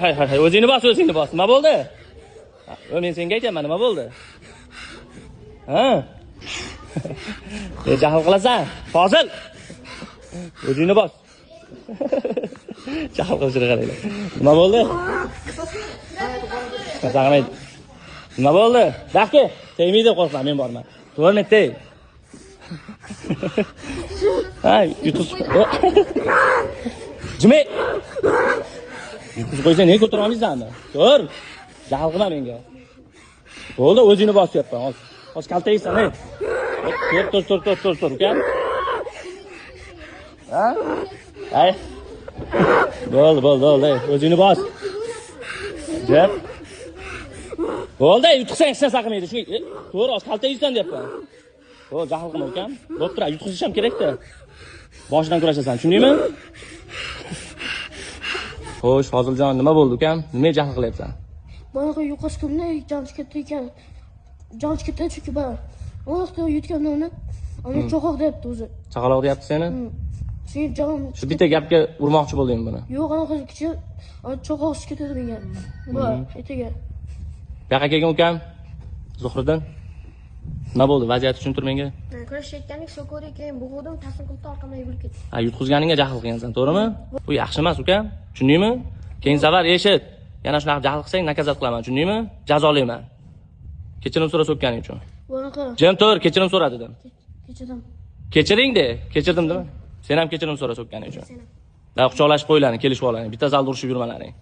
Hay hay hay, o'zingni bos, o'zingni bos. Nima bo'ldi? Men senga aytyapman, nima bo'ldi? Ha? Jahl qilasan. Fozil. O'zingni bos. Jahl qilishini qaranglar. Nima bo'ldi? Saqlamaydi. Nima bo'ldi? Dahki, tegmaydi, qo'rqma, men borman. To'g'ri, teg. Ha, yutqizib. Jimay. Yutqizib qo'ysang nega ko'tara olmaysanmi? Ko'r. Jahl qilma menga. Bo'ldi, o'zingni bosyapman. Hozir. Hozir kaltaysan, ey. Tur, tur, tur, tur, tur, tur, ukam. Ha? Ay. Bo'ldi, bo'ldi, bo'ldi. O'zingni bos. Jab. Bo'ldi, yutqizsang hech narsa qilmaydi. Shunga to'g'ri, hozir kaltaysan deyapman. Bo'ldi, jahl qilma, ukam. Bo'lib tur, yutqizish ham kerak-da. Boshidan kurashasan, tushundingmi? Xo'sh, Foziljon, nima bo'ldi, ukam? Nimaga jahl qilyapsan? Bunaqa yo'qotganimda jon chiqib ketdi ekan. Jon chiqib ketdi chunki man vaqtda yutganimda uni, uni cho'qoq deyapti o'zi. Chaqaloq deyapti seni? Chunki jon Shu bitta gapga urmoqchi bo'lding buni. Yo'q, anaqa kichik cho'qoq chiqib ketadi menga. Bu etiga. Bu yoqqa kelgin, ukam. Zuhriddin. Nima bo'ldi? Vaziyatni tushuntir menga. Kurashayotgandik, so'kuvdik, keyin bo'g'dim, taslim qilib orqamdan yugurib ketdi. Ha, yutqizganingga jahl qilgansan, to'g'rimi? Bu yaxshi emas, ukam. Tushundingmi? Keyin safar eshit. Yana shunaqa jahl qilsang, наказать qilaman, tushundingmi? Jazolayman. Kechirim so'ra so'kkaning uchun. Bunaqa Jim tur, kechirim so'ra dedim. Kechirim. Kechiring de, kechirdim dema. Sen ham kechirim so'ra so'kkaning uchun. Da quchoqlashib qo'ylaring, kelishib olaring. Bitta zalda urushib yurmalaring.